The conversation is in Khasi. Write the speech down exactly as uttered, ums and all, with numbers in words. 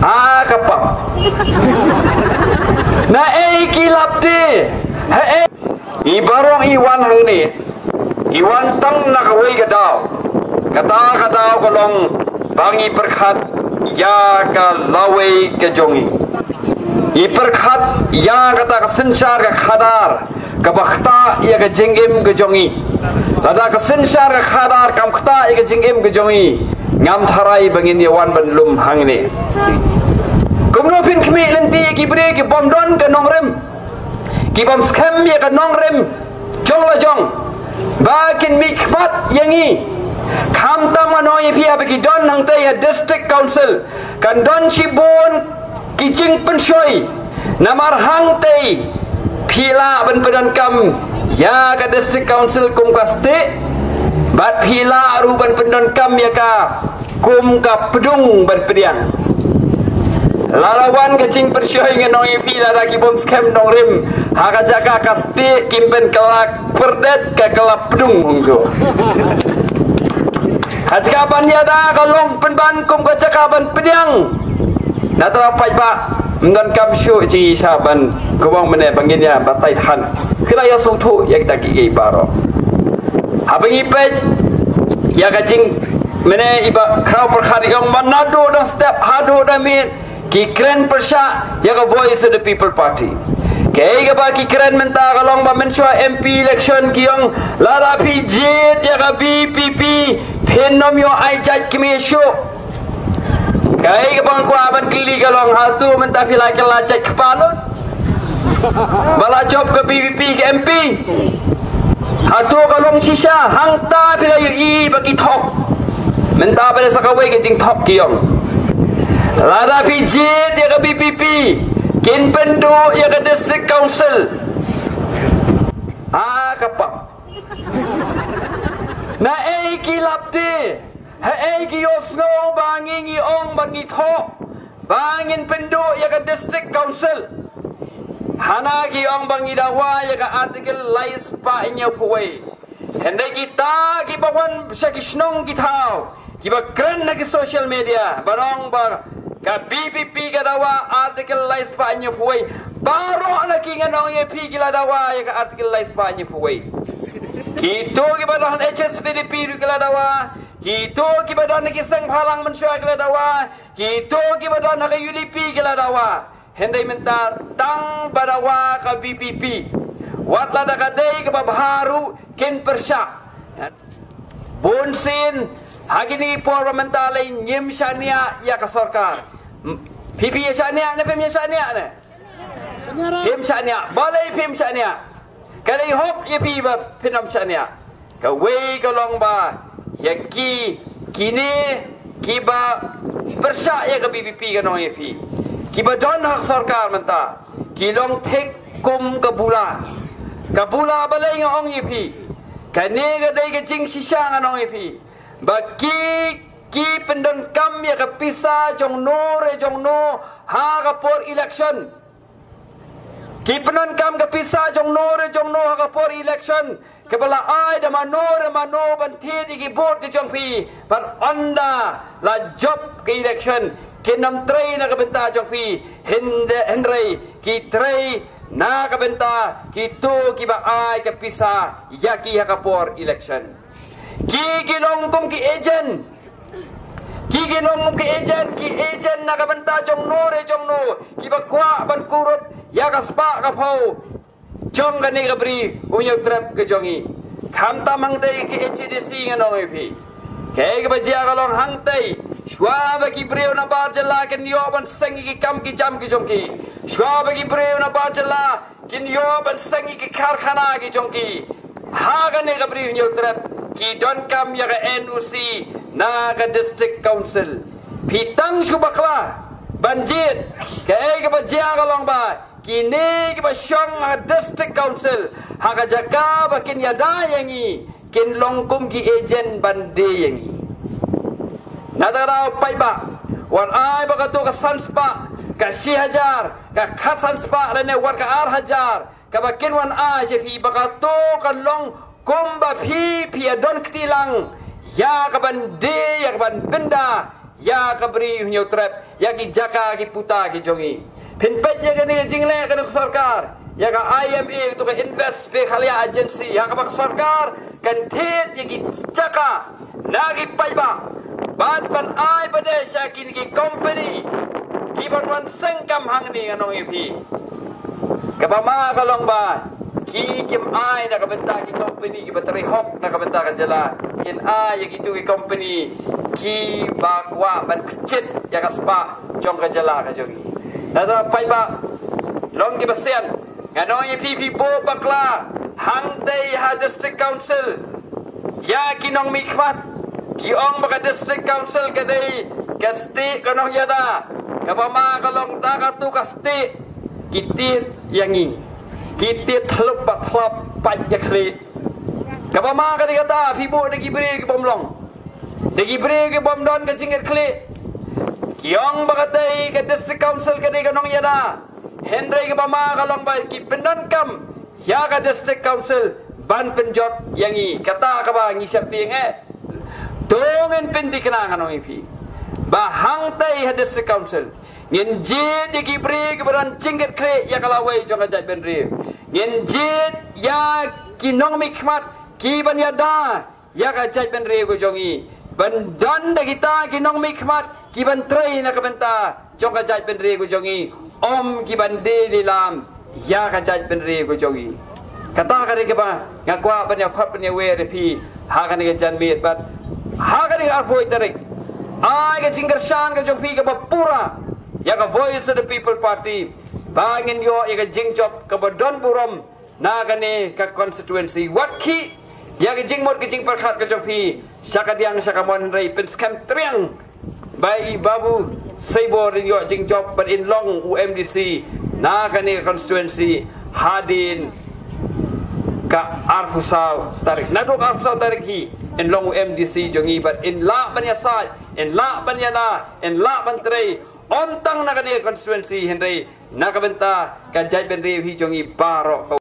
A ka pap. Na ei ki lap te? Ha ei? I baroh i wan hangne, i wan tang na kawei ka daw. Kata ka daw ka long ba ngi pyrkhat ïa ka lawei ka jong i. I pyrkhat ïa kata ka synshar ka khadar kaba ktah ïa ka jingim ka jong i. Lada ka synshar ka khadar kam ktah ïa ka jingim ka jong i, ngam tharai ba ngin ïa wan ban lum hangne. Kumno phin khmih lynti ïa ki briew ki bym don ka nongrim, ki bym skhem ïa ka nongrim jong la jong, ba kin mih khmat ïa ngi? Khamtam ngan ong ïa phi, haba ki don hangtei ha District Council, kan don shibun ki jingpynshoi. Namar hangtei phi lah ban pyndonkam ïa ka District Council kum ka stieh, bad phi lah ruh ban pyndonkam ïa ka kum ka pdung ban pdiang. Lada wan ka jingpynshoi, ngan ong ïa phi, lada ki bym skhem nongrim, ha ka jaka ka stieh kim pynkylla pyrdet, ka kylla pdung hangto. Ha jaka ban ïada ka long pynban kum ka jaka ban pdiang. Na tara paidbah, ym donkam shuh jingshisha ban kawang mynne ba ngin ïa batai than. Kynda ïa sngewthuh ïa kita kiei kiei baroh. Haba ngi peit ïa ka jing, mynne i Bah Khraw Pyrkhat i ong ba naduh dang step haduh dang miet ki kren pyrshah ïa ka Voice of the People Party. Kaei kaba ki kren mynta ka long ba mynshuwa M P election ki ong, lada phi jied ïa ka V P P phin ym ïoh ai jait kmie shuh. Kaei kaba nga kwah ban kylli ka long, hato mynta phi la kylla jait kpa lut ba la jop ka V P P ka M P? Hato ka long shisha? Hangta phi la ïohi ba ki thok. Mynta ba la sa kawei ka jingthok ki ong, lada phi jied ïa ka V P P kin pynduh ïa ka District Council. A ka pap. Na ei ki lap te? Ha ei ki ïohsngew ba ngi ngi ong ba ngi thok ba ngin pynduh ïa ka District Council? Hana ki ong ba ngi dawa ïa ka Article lai spah hynñiew phew wei. Hynrei kita kiba wan sha ki shnong ki thaw, kiba kren na ki social media ban ong ba ka V P P ka dawa Article lai spah hynñiew phew wei. Baroh na ki, ngan ong ïa phi, ki la dawa ïa ka Article lai spah hynñiew phew wei. Kito kiba don H S P D P ruh ki la dawa. Kito kiba don ha ki seng bhalang mynshuwa ki la dawa. Kito kiba don ha ka U D P ki la dawa. Hynrei mynta tang ba dawa ka V P P. Wat lada ka dei kaba bha ruh kin pyrshah. Bunsien ha kine ki por ba mynta lei ngim shaniah ïa ka sorkar. Phi, phi ïa shaniah ne phim ïa shaniah ne? Phim shaniah. Balei phim shaniah? Ka dei hok ïa phi ba phin ym shaniah. Kawei ka long ba ïa ki, kine kiba pyrshah ïa ka V P P, ka nong ïa phi, kiba don ha ka sorkar mynta, ki long thik kum ka bula. Ka bula balei nga ong ïa phi? Kane ka dei ka jingshisha, nga ong ïa phi, ba ki, ki pyndonkam ïa ka pisa jong no re jong no ha ka por election. Ki pyndonkam ka pisa jong no re jong no ha ka por election, kaba la ai da mano re mano ban thied ïa ki vote ki jong phi, bad ynda la jop ka election, kin ym trei na ka bynta jong phi, hynrei, hynrei ki trei na ka bynta kito kiba ai ka pisa ïa ki ha ka por election. Ki, ki long kum ki agent. Ki, ki long kum ki agent, ki agent na ka bynta jong no re jong no, kiba kwah ban kurup ïa ka spah ka phew jong kane ka bri Hynñiewtrep ka jong ngi. Khamtam hangtei ki H A D C, nga ong ïa phi. Kaei kaba jia ka long hangtei, shuwa ba ki briew na bar jylla kin ïoh ban seng ïa ki kam ki jam ki jong ki, shuwa ba ki briew na bar jylla kin ïoh ban seng ïa ki karkhana ki jong ki ha kane ka bri Hynñiewtrep, ki donkam ïa ka N O C na ka District Council. Phi tang shu bakla ban jied. Kaei kaba jia ka long ba kine kiba shong ha District Council, ha ka jaka ba kin ïada ïa ngi, kin long kum ki agent ban die ïa ngi. Na kata ka daw paidbah, wat ai ba kato ka san spah, ka shi hajar, ka khatsan spah lane wat ka ar hajar kaba kin wan ai sha phi, ba kato kan long kumba phi, phi ïa don kti lang ïa kaban die, ïa kaban bynda ïa ka Bri u Hynñiewtrep, ïa ki jaka ki puta ki jong ngi. Phin peit ïa kane ka jingleh kane ka sorkar, ïa ka I M A, to ka Invest Meghalaya Agency, ïa kaba ka sorkar kan thied ïa ki jaka na ki paidbah, ban ban ai bad sha kine ki company kiban wan seng kam hangne, ngan ong ïa phi. Kaba ma ka long ba ki kim ai na ka bynta ki company kiba trei hok na ka bynta ka jylla, kin ai ïa kitu ki company kiba kwah ban kjit ïa ka spah jong ka jylla ka jong ngi. Lada paidbah long kiba sian, ngan ong ïa phi, phi bud bakla hangtei ha District Council ïa ki nongmihkhmat. Ki ong ba ka District Council ka dei ka stieh ka nongïada. Kaba ma ka long da katu ka stieh ki tied ïa ngi, ki tied thlup ba thlup, pait ïa khlieh. Kaba ma ka dei kata, phi bud da ki briew ki bym long, da ki briew ki bym don ka jingkitkhlieh. Ki ong ba ka dei ka District Council ka dei ka nongïada. Hynrei kaba ma ka long ba ki pyndonkam ïa ka District Council ban pynjot ïa ngi. Kata kaba ngi sheptieng eh. To ngin pyntikna, ngan ong ïa phi, ba hangtei ha District Council ngin jied ïa ki briew kiba don jingkitkhlieh ïa ka lawei jong ka jaitbynriew. Ngin jied ïa ki nongmihkhmat kiban ïada ïa ka jaitbynriew ka jong ngi, ban don da kita ki nongmihkhmat kiban trei na ka bynta jong ka jaitbynriew ka jong ngi, ym kiban die lilam ïa ka jaitbynriew ka jong ngi. Kata ka dei kaba nga kwah ban ïa khot ban ïa wer ïa phi ha kane ka janmiet. Bad ha kane ka arphew tarik, ai ka jingkyrshan ka jong phi kaba pura ïa ka Voice of the People Party, ba ngin ïoh ïa ka jingjop kaba don burom na kane ka constituency. Wat khih ïa ka jingmut ka jingpyrkhat ka jong phi sha ka diang sha ka mon, hynrei pynskhem triang ba i Babu Seibor in ïoh jingjop bad in long u M D C na kane ka constituency hadien ka arphew saw tarik. Naduh ka arphew saw tarik hi in long u M D C jong ngi bad in lah ban ïasaid, in lah ban ïada, in lah ban trei, ym tang na kane ka constituency hynrei na ka bynta ka jaitbynriew hi jong ngi baroh.